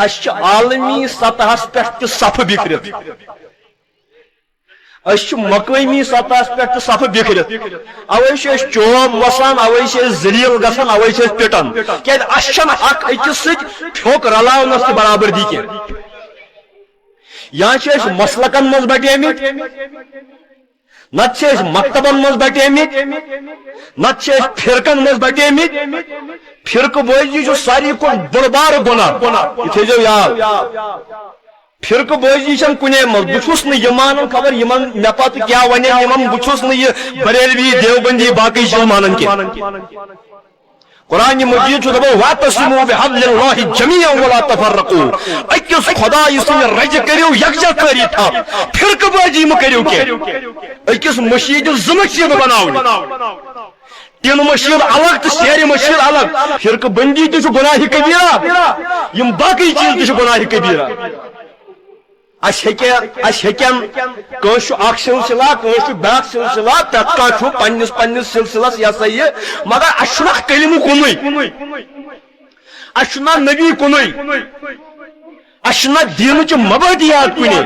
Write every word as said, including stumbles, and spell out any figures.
اسہِ چھِ عالمی سطحس پٮ۪ٹھ تہِ صفہٕ بِکھرِتھ۔ أسۍ چھِ مقٲمی سطحس پٮ۪ٹھ تہِ صفہٕ بِکھرِتھ۔ اوے چھِ أسۍ چوب وسان، اوے چھِ أسۍ ذلیل گژھان، اوے چھِ أسۍ پِٹان۔ کیازِ؟ اسہِ چھنہٕ حق أکِس سۭتۍ پھیوٚک رلاونس تہِ برابردی کینٛہہ۔ یا چھِ أسۍ مسلکن منٛز بٹیمٕتۍ، نتہٕ چھِ أسۍ مکتبن منٛز بٹیمٕتۍ، نتہٕ چھِ أسۍ فرقن منٛز بٹیمٕتۍ۔ فرقہٕ بٲزی چھُ ساروی کھۄتہٕ بوٚڑ بارٕ گۄناہ۔ یہِ تھٲیزیو یاد۔ فرقہٕ بٲزی چھنہٕ کُنے منٛز۔ بہٕ چھُس نہٕ یہِ مانان، خبر یِمن مےٚ پتہٕ کیٛاہ ونن یِمن، بہٕ چھُس نہٕ یہِ بریلوی، دیوبندی، باقٕے چیٖز مانان کینٛہہ۔ قرآن مجید چھُ دپان، "واعتصموا بحبل اللہ جمیعا ولا تفرقوا"۔ أکِس خدایہِ سٕنٛدِ رجہِ کٔرِو یکجا کٲری تھپھ، فرقہٕ بٲزی مہٕ کٔرِو کینٛہہ۔ أکِس مٔشیٖدِ زٕ مٔشیٖدٕ بناونہِ، ٹِن مٔشیٖد الگ تہٕ سیرِ مٔشیٖد الگ۔ فرقہٕ بندی تہِ چھُ گناہ کبیرہ، یِم باقٕے چیٖز تہِ چھِ گناہ کبیرہ۔ اسہِ ہیٚکہِ، اسہِ ہیٚکن، کٲنٛسہِ چھُ اکھ سلسلہ، کٲنٛسہِ چھُ بیٛاکھ سلسلہ، پرٛٮ۪تھ کانٛہہ چھُ پننِس پننِس سلسلس، یہِ ہسا یہِ، مگر اسہِ چھُنہٕ اکھ کلمہٕ کُنُے، اسہِ چھُنہٕ نبی کُنُے، اسہِ چھُنہٕ دیٖنٕچہِ مبادیات کُنے۔